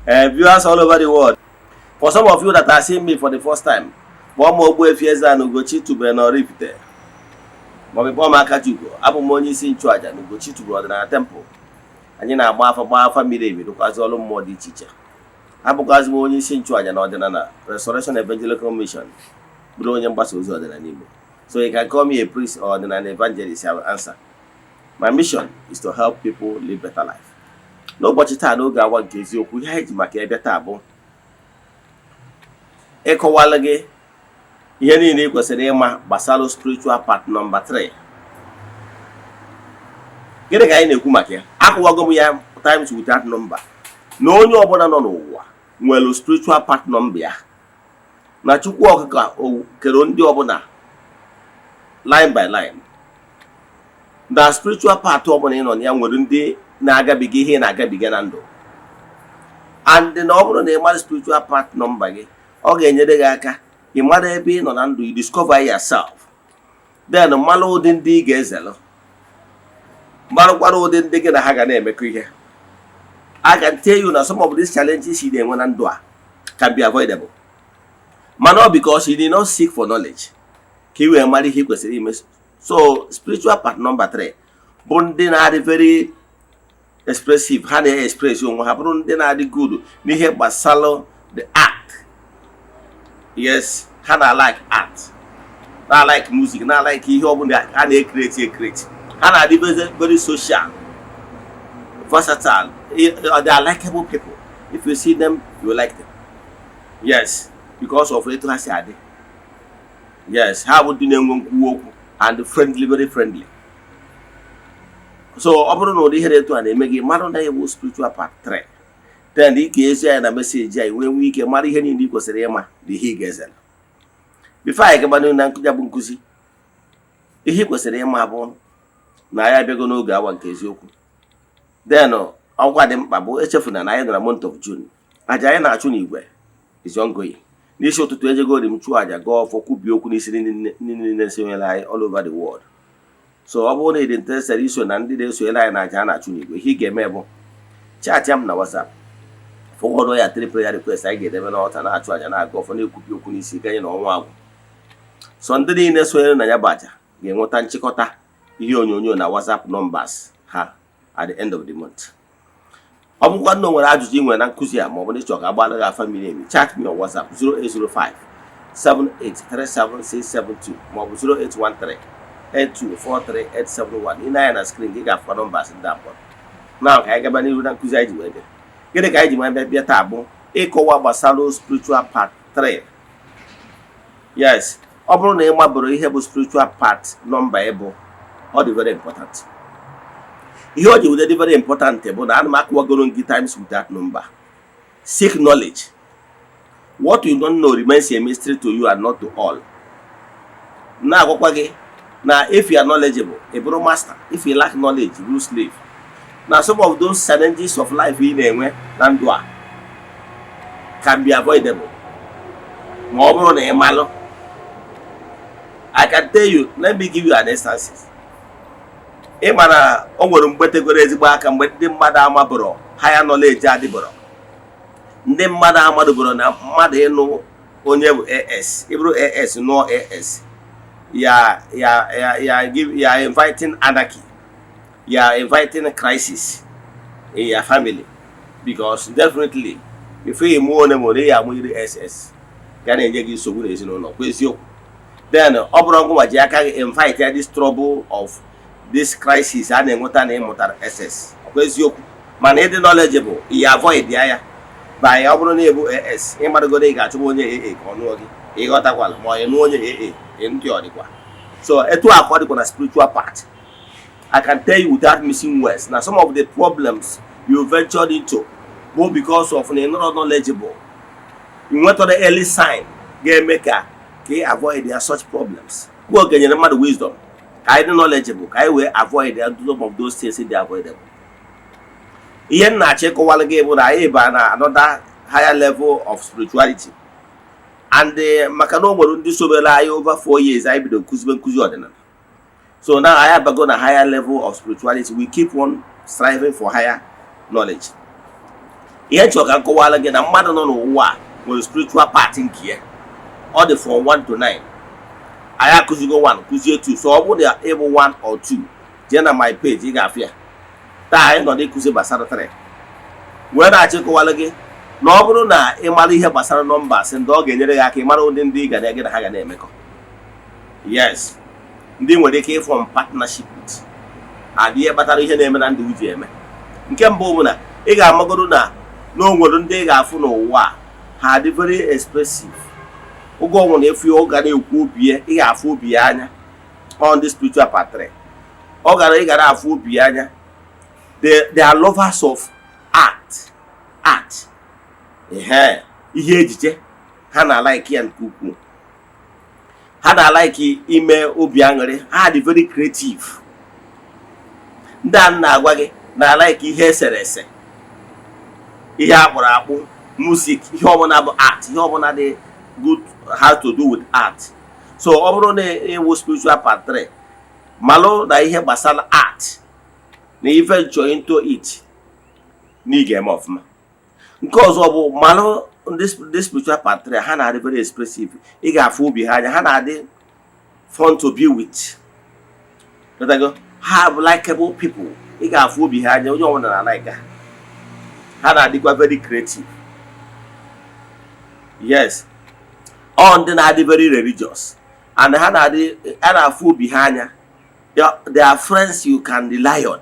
Viewers all over the world, for some of you that are seeing me for the first time, kpọọ m Ogbuefi Eze-Ana Ugochi tubelu na Oraifite, maọbụ kpọọ m Akachukwu. Abụ m onye isi nchụaja na Ugochi tubelu ọdịnala temple. Anyị na-agba afa, gbaa afa miri emi, rụkwazi ọrụ mmụọ dị iche iche. Abụkwazi m onye isi nchụaja na Ọdịnala Restoration Evangelical Mission, bụrụ onye mgbasa ozi ọdịnala Igbo. So you can call me a priest or ọdịnala evangelist, I will answer. My mission is to help people live better life. N'ụbọchị taa, n'oge awa nke eziokwu, ihe anyị ji maka ịbịa taa bụ ịkọwalụ gị ihe niile ị kwesịrị ịma gbasara spiritual path number 3. Gịnị ka anyị na-ekwu maka ya? Akụwago m ya times without number na onye ọbụla nọ n'ụwa nwere spiritual path number ya, na Chukwu ọkụka kere ndị ọbụla line by line, na spiritual path ọbụla ị nọ na ya nwere ndị na-agabiga ihe ị na-agabiga na ndụ, and na ọ bụrụ na ị mara spiritual path number gị, ọ ga-enyere gị aka ị mara ebe ị nọ na ndụ. You discover yourself, then mara ụdị ndị ị ga-ezelụ, marakwana ụdị ndị gị na ha ga na-emekọ ihe. I can tell you na some of these challenges ị na-enwe na ndụ a can be avoidable, mana ọ because you did not seek for knowledge ka ị wee mara ihe ị kwesịrị ime. So spiritual path number 3 bụ ndị na-adị very expressive. Ha na-express onwe ha, bụrụ ndị na-adị good n'ihe gbasara the art. Yes, ha na like art, na like music, na like ihe ọbụla ha na-ecreate ecreate. Ha na-adị very, very social, versatile. They are likable people. If you see them, you will like them. Yes, because of etu ha si adị. Yes, ha bụ ndị na-enwe nkwuwa okwu and friendly, very friendly. So ọ bụrụ na ụdị ihe dị etu a na-eme gị, mara na ewu spiritual path 3, then ị ga-ezi anyị na message anyị wee nwee ike mara ihe niile ị kwesịrị ịma na ihe ị ga-ezere. Before anyị gaba n'ihu na nkụzi bụ nkụzi, ihe ị kwesịrị ịma bụ na anyị abịago n'oge awa nke eziokwu. Then ọkwa dị mkpa bụ echefuna na anyị nọ na month of June. Aja anyị na-achụ n'igwe is ongoing. N'isi ụtụtụ ejegori m chụọ aja, gaa ọfọ, kwubie okwu n'isi ndị niile sonyere anyị all over the world. So ọ bụrụ na ị dị interested iso na ndị na-esonyere anyị na aja a na-achụ n'igwe, ihe ị ga-eme bụ chat m na WhatsApp, forward ya three prayer request. Anyị ga-edebe n'ọta, na-achụ aja, na-aga ọfọ, na-ekwubi okwu n'isi ganye na ọnwa agwụ. So ndị niile sonyere na ya bụ aja ga-enweta nchịkọta ihe onyonyo na WhatsApp numbers ha at the end of the month. Ọ bụkwa na o nwere ajụjụ ị nwere na nkụzi a, maọbụ na ịchọ ka agbara gị afa miri emi, chat me on WhatsApp 0805 7837672 maọbụ 0813 8243871. Ị na-anya na screen gị, ga-afụkwa numbers ndị akpọrọ na. Ka anyị gaba n'ihu na nkụzi anyị ji wee bịa. Gịnị ka anyị ji wee bịa taa? Bụ ịkọwa gbasara spiritual path 3. Yes, ọ bụrụ na ị mabụrụ ihe bụ spiritual path number ịbụ, ọ dị very important. Ihe o ji wute dị very important bụ na ana m akụwagoro gị times with that number. Seek knowledge. What you don't know remains a mystery to you and not to all. Na-agwakwa gị na if you are knowledgeable, ị bụrụ master. If you lack knowledge, you bụrụ slave. Na some of those challenges of life ị na-enwe na ndụ a can be avoidable ma ọ bụrụ na ị malụ. I can tell you, let me give you an instance. Ị ma na o nwere mgbe tegoro ezigbo aka, mgbe ndị mmadụ amabụrụ higher knowledge adịbụrụ, ndị mmadụ amadụbụrụ na mmadụ ịnụ onye bụ AS, ịbụrụ AS nụọ AS ya ya ya ya give ya, inviting anarchy ya, inviting crisis in your family, because definitely before ị mụọ onye ma ya amụ iri SS ga na-enye gị nsogbu n'ezinụlọ, kwa eziokwu. Then ọ bụrụ ngwa ji aka gị invite ya this trouble of this crisis a na-enweta na ịmụtara SS, ọkwa eziokwu? Mana ịdị knowledgeable, ya avoid ya ya by ọ bụrụ na ịbụ AS, ịmaragodo ị ga-achụba onye AA ka ọ nụọ gị, ịghọtakwala? Ma ọ nụọ onye AA ndị ọ dịkwa. So etu a ka ọ dịkwa na spiritual part. I can tell you without missing words na some of the problems you ventured into bụ because of na ị nọrọ knowledgeable, ị nwetara early sign ga-eme ka ị avoid ya such problems. Gwa okenyere mmadụ wisdom ka anyị dị knowledgeable, ka anyị wee avoid ya some of those things dị avoidable. Ihe m na-achọ ịkọwara gị bụ na anyị ba na another higher level of spirituality, and maka na o nwere ndị sobere anyị over 4 years anyị bido nkụzibe nkụzi ọdịnala. So now anyị abago na higher level of spirituality. We keep on striving for higher knowledge. Ihe nchọrọ ka m kọwara gị na mmadụ nọ n'ụwa a nwere spiritual part nke ya. Ọ dị from 1 to 9. Anyị akụzigo 1, kụzie 2. So ọ bụrụ na ịbụ 1 or 2, jee na my page, ị ga-afụ ya. Taa anyị nọ n'ịkụzi gbasara 3, wee na-achọ ịkọwara gị na ọ bụrụ na ị mara ihe gbasara numbers, ndị ọ ga-enyere gị aka ịmara ụdị ndị ị ga na gị na ha ga na-emekọ. Yes, ndị nwere ike ịform partnership with adị ihe kpatara ihe na-eme na ndụ ji eme. Nke mbụ bụ na ị ga-amagoro na o nwere ndị ị ga-afụ n'ụwa a, ha dị very expressive. Oge ọnwụ na efu, ọ ga na-ekwu obi ya, ị ga-afụ obi ya anya. Ọ ndị spiritual part 3, ọ gara ị gara afụ obi ya anya. They are lovers of art, ihe ejije. Ha na-alike ya nke ukwuu. Ha na-alike ime obi aṅụrị. Ha dị very creative. Ndị a na-agwa gị na-alike ihe eserese, ihe akpụrụ akpụ, music, ihe ọbụla bụ art, ihe ọbụla dị good has to do with art. So ọ bụrụ na ịwụ spiritual part 3, malụ na ihe gbasara art na ife venture into it na ị ga-eme ọfụma. Nke ọzọ bụ malụ ndị spiritual part 3, ha na-adị very expressive. Ị ga-afụ obi ha anya. Ha na-adị fun to be with. Ghọtago? Ha bụ likable people. Ị ga-afụ obi ha anya, onye ọbụla na-alike ha. Ha na-adịkwa very creative. Yes, ọ ndị na-adị very religious and ha na-adị a na-afụ obi ha anya. They are friends you can rely on.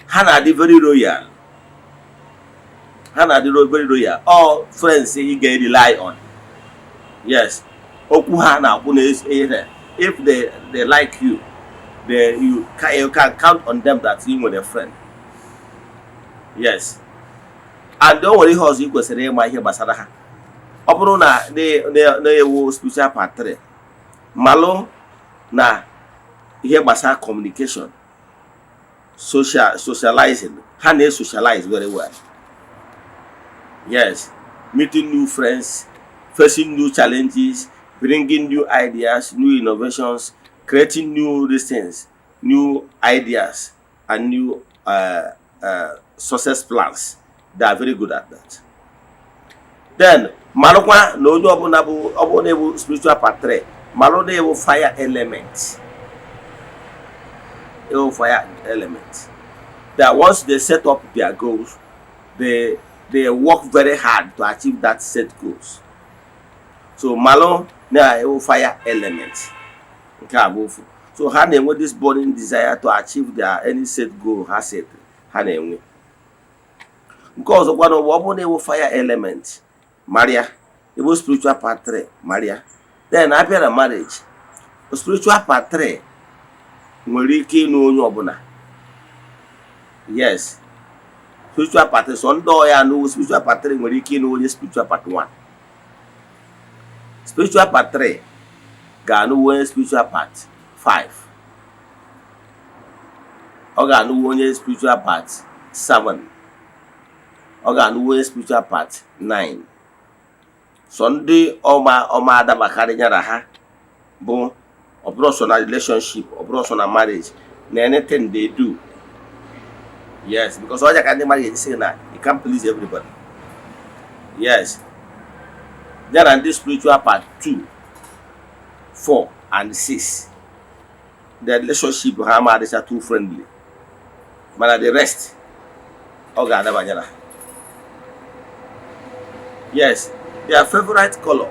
Ha na-adị very loyal. Ha na-adị very loyal. All friends ị ga-rely on. Yes, okwu ha na-akwụ na if they like you, you can count on them that you nwere friend. Yes, and o nwere ihe ọzọ ị kwesịrị ịma ihe gbasara ha. Ọ bụrụ na na-ewu spiritual part 3, malụ na ihe gbasara communication, socializing, ha na-esocialize very well. Yes, meeting new friends, facing new challenges, bringing new ideas, new innovations, creating new things, new ideas and new success plans. They are very good at that. Then malụkwa na onye ọbụla bụ, ọ bụrụ na ewu spiritual part 3, malụ na ewu fire element, ewu fire element, that once they set up their goals, they work very hard to achieve that set goals. So malụ na ewu fire element. Nke a bụ ofu. So ha na-enwe this burning desire to achieve their any set goal ha set. Ha na-enwe nke ọzọkwa na ọ bụrụ na ewu fire element, maria ewu spiritual part 3, maria then abịa na marriage, spiritual part 3 nwere ike ịnụ onye ọbụla. Yes, spiritual part 3, so ndị ọya anụ spiritual part 3 nwere ike ịnụ onye spiritual part 1. Spiritual part 3 ga-anụ onye spiritual part 5. Ọ ga-anụ onye spiritual part 7. Ọ ga-anụ onye spiritual part 9. So ndị ọma ọma adabakarị ya na ha bụ, ọ bụrụ sọ na relationship, ọ bụrụ sọ na marriage, na anything they do. Yes, because ọja ka ndị mmadụ ga-eji sị na you can't please everybody. Yes, ya na ndị spiritual part 2, 4 and 6, the relationship ha ma adịcha too friendly, mana the rest ọ ga-adabanyere ha. Yes, their favorite color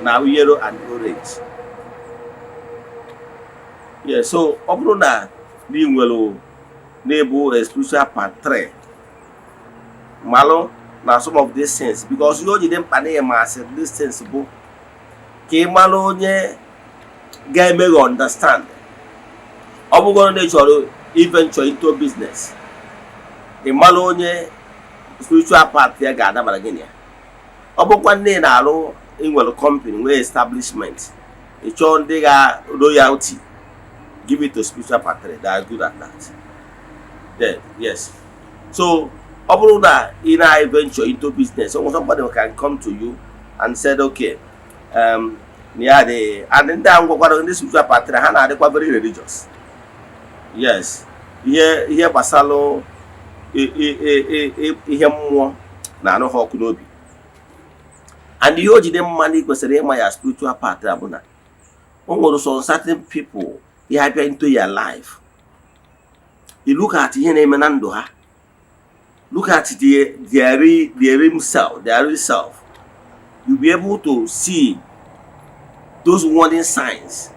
na yellow and orange. Yes, so ọ bụrụ na ị nwere na-ebu a spiritual part 3, malụ na some of these things, because ihe o ji dị mkpa na ịmasị these things bụ ka ị malụ onye ga-eme gị understand. Ọ bụgoro na ị chọrọ venture into business, ị malụ onye spiritual part ya ga-adabara gị na ya. Ọ bụkwa nne ị na-arụ, ị nwere company, nwee establishment, ị chọọ ndị ga loyalty, give it to spiritual part 3. They are good at that. Then yes, so ọ bụrụ na ị na-venture into business, so somebody can come to you and said, okay, ya dị. And ndị a ngwakwara ndị spiritual part 3, ha na-adịkwa very religious. Yes, ihe gbasalụ ihe mmụọ na-anụ ha ọkụ n'obi. And ihe o jide mma na ị kwesịrị ịma ya spiritual part a bụ na o nwere some certain people ya abịa into your life, you look at ihe na-eme na ndụ ha, look at their real self, their real self, you'll be able to see those warning signs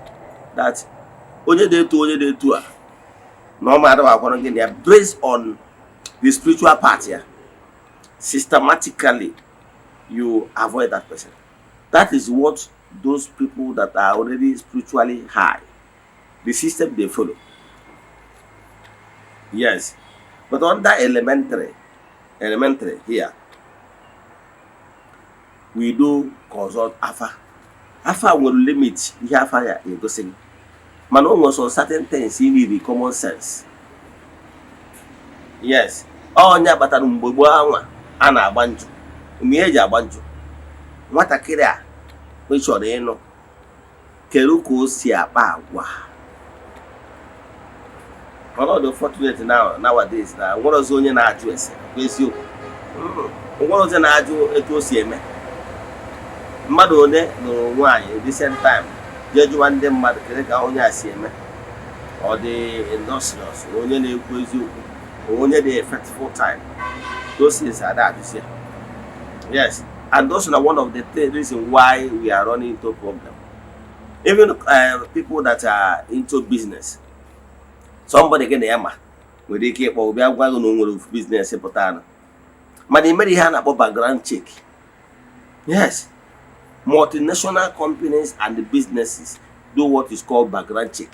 that onye dị etu a na ọ ma adabakwanụ gị na ya. Based on the spiritual part ya, systematically you avoid that person. That is what those people that are already spiritually high, the system they follow. Yes, but under elementary here, we do consult afa. Afa nwere limit ihe afa ya egosi gị, mana o nwere some certain things you need common sense. Yes, ọnya kpatara mgbe gboo anwa a na-agba njụ. Mgbe ihe eji agba njụ, nwatakịrị a ị chọrọ ịnụ, kedu ka o si akpa agwa? Mana ọ dị unfortunate now, nowadays, na nwere ọzọ onye na-ajụ ese bụ eziokwu. Nwere ọzọ na-ajụ etu o si eme. Mmadụ one lụrụ nwaanyị recent time jee jụwa ndị mmadụ kedu ka onye a si eme, ọ dị industrious, onye na-ekwu eziokwu, onye dị effectful time? Those things are that this year. Yes, and those are one of the reason why we are running into problem. Even people that are into business, somebody gị na ya ma nwere ike ịkpọ bịa gwa gị na o nwere ofu business pụtara, mana ị mere ihe a na-akpọ background check. Yes, multinational companies and the businesses do what is called background check.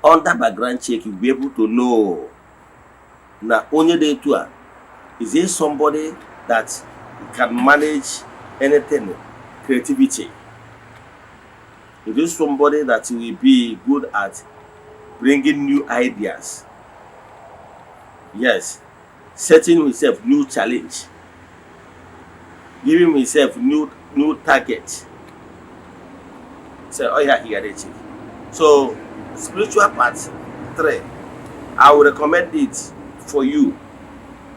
Under background check, you'll be able to know na onye dị etu a, is he somebody that can manage anything creativity? Is this somebody that will be good at bringing new ideas? Yes, setting himself new challenge, giving himself new target. So oh yeah, he got it. So spiritual part three, I would recommend it for you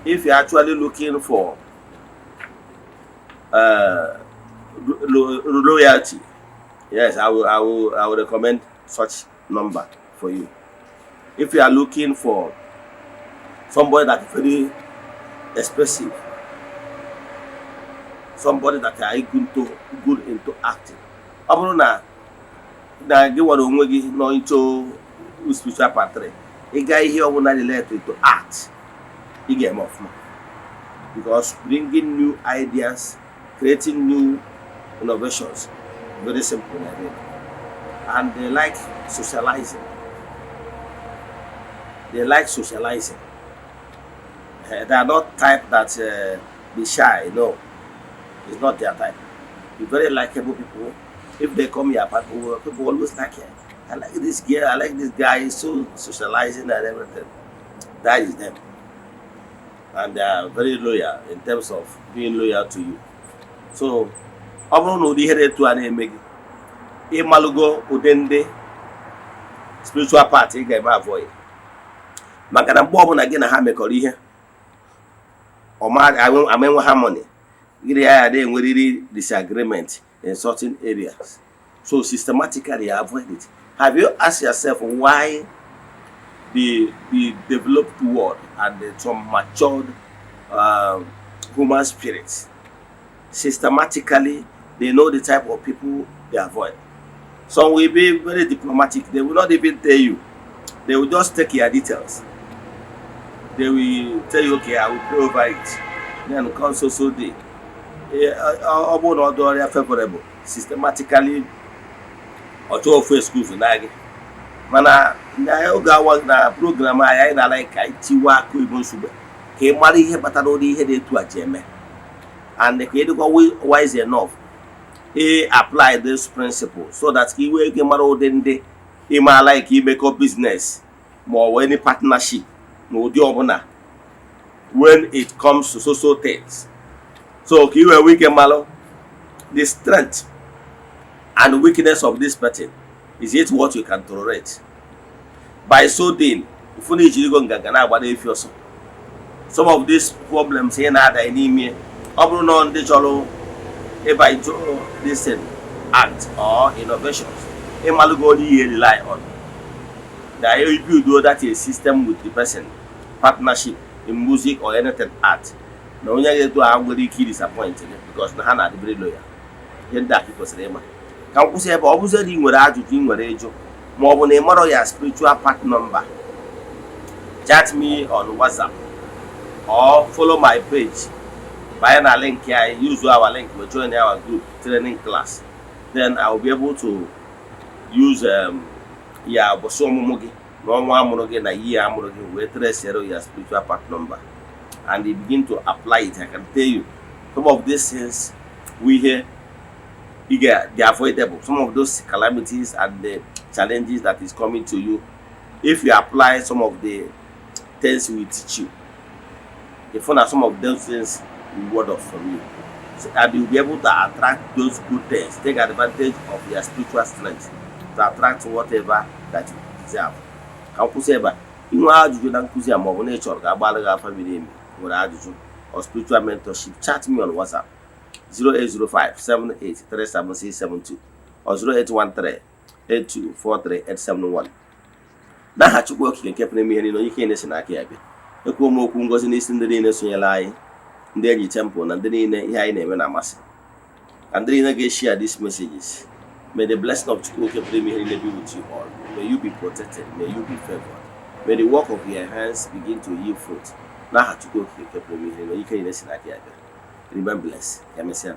if you're actually looking for loyalty. Yes, I will recommend such number for you. If you are looking for somebody that is very expressive, somebody that are good into acting. Ọ bụrụ na gị nwere onwe gị nọ into spiritual part 3, ị gaa ihe ọbụla related to art, ị ga-eme ọfụma, because bringing new ideas, creating new innovations, very simple na ebe. And they like socializing. They like socializing. They are not type that be shy. No, it's not their type. Be very likable people. If they come here, people always like it. "I like this girl, I like this guy, he's so socializing and everything." That is them. And they are very loyal in terms of being loyal to you. So ọ bụrụ na ụdị ihe dị etu a na-eme gị, ịmalụgo ụdị ndị spiritual part ị ga-eme avoid, maka na mgbe ọbụla gị na ha mekọrọ ihe ama enwe harmony, gịnị ya ya enwerịrị disagreement in certain areas. So systematically avoid it. Have you asked yourself why the developed world and some matured human spirits, systematically they know the type of people they avoid? Some will be very diplomatic. They will not even tell you. They will just take your details. They will tell you, "Okay, I will pray over it, then come so so day." Ọ bụrụ na ọ dị ọrịa favorable, systematically ọ chọọ ofu excuse na gị. Mana oge awa na program anyị na-ala ka anyị tiwa akụ igbo nsogbe ka ị mara ihe kpatara ụdị ihe dị etu a ji eme, and ka ị dịkwa wise enough ị apply this principle so that ka ị wee ike mara ụdị ndị ị maala ka imekọ business ma ọ bụ any partnership na ụdị ọbụla when it comes to social things, so ka ị wee nwee ike malụ the strength and weakness of this person. Is it what you can tolerate? By so doing, ụfọdụ ijirigo nganga na-agba n'efi ọsọ. Some of these problems ị na-ada n'ime, ọ bụrụ na ndị chọrọ ịba into this thing, act or innovations, ịmalụgo onye ihe rely on na you build that a system with the person, partnership in music or anything art, na onye ga-eto ha nwere ike disappoint gị because na ha na-adị very loyal. Ihe ndị a ka ị kwesịrị ịma. Ka m kwụsị ebe ọ bụzie na ị nwere ajụjụ ị nwere ịjụ, ma ọ bụ na ị marọ ya spiritual path number, chat me on WhatsApp or follow my page. Banye na link anyị, use our link, we join our group training class, then I will be able to use ya ụbọchị ọmụmụ gị na ọnwa amụrụ gị na ihe amụrụ gị wee trace ya spiritual path number and you begin to apply it. I can tell you, some of these things we hear, you get, they are avoidable. Some of those calamities and the challenges that is coming to you, if you apply some of the things we teach you, you find that some of those things will ward off from you so, and you'll be able to attract those good things, take advantage of your spiritual strength to attract whatever that you deserve. Ka m kwụsị ebe a. Inwe ajụjụ na nkụzi a, maọbụ na ị chọrọ ka agbara gị afa miri emi, nwere ajụjụ or spiritual mentorship, chat me on WhatsApp 0805 7837672 or 0813 8243871. N'aha Chukwu Okike nke pụrụ ime ihe niile, onye ike na-esi n'aka ya bịa, ekwuo m okwu ngozi n'isi ndị niile sonyere anyị, ndị enyi temple na ndị niile ihe anyị na-eme na-amasị, na ndị niile ga-share these messages. May the blessing of Chukwu Okike pụrụ ime ihe niile be with you all. May you be protected. May you be favored. May the work of your hands begin to yield fruit. N'aha Chukwu Okike nke pụrụ ime ihe niile, onye ike niile si n'aka ya bịa. Remain blessed. Ka emesịa.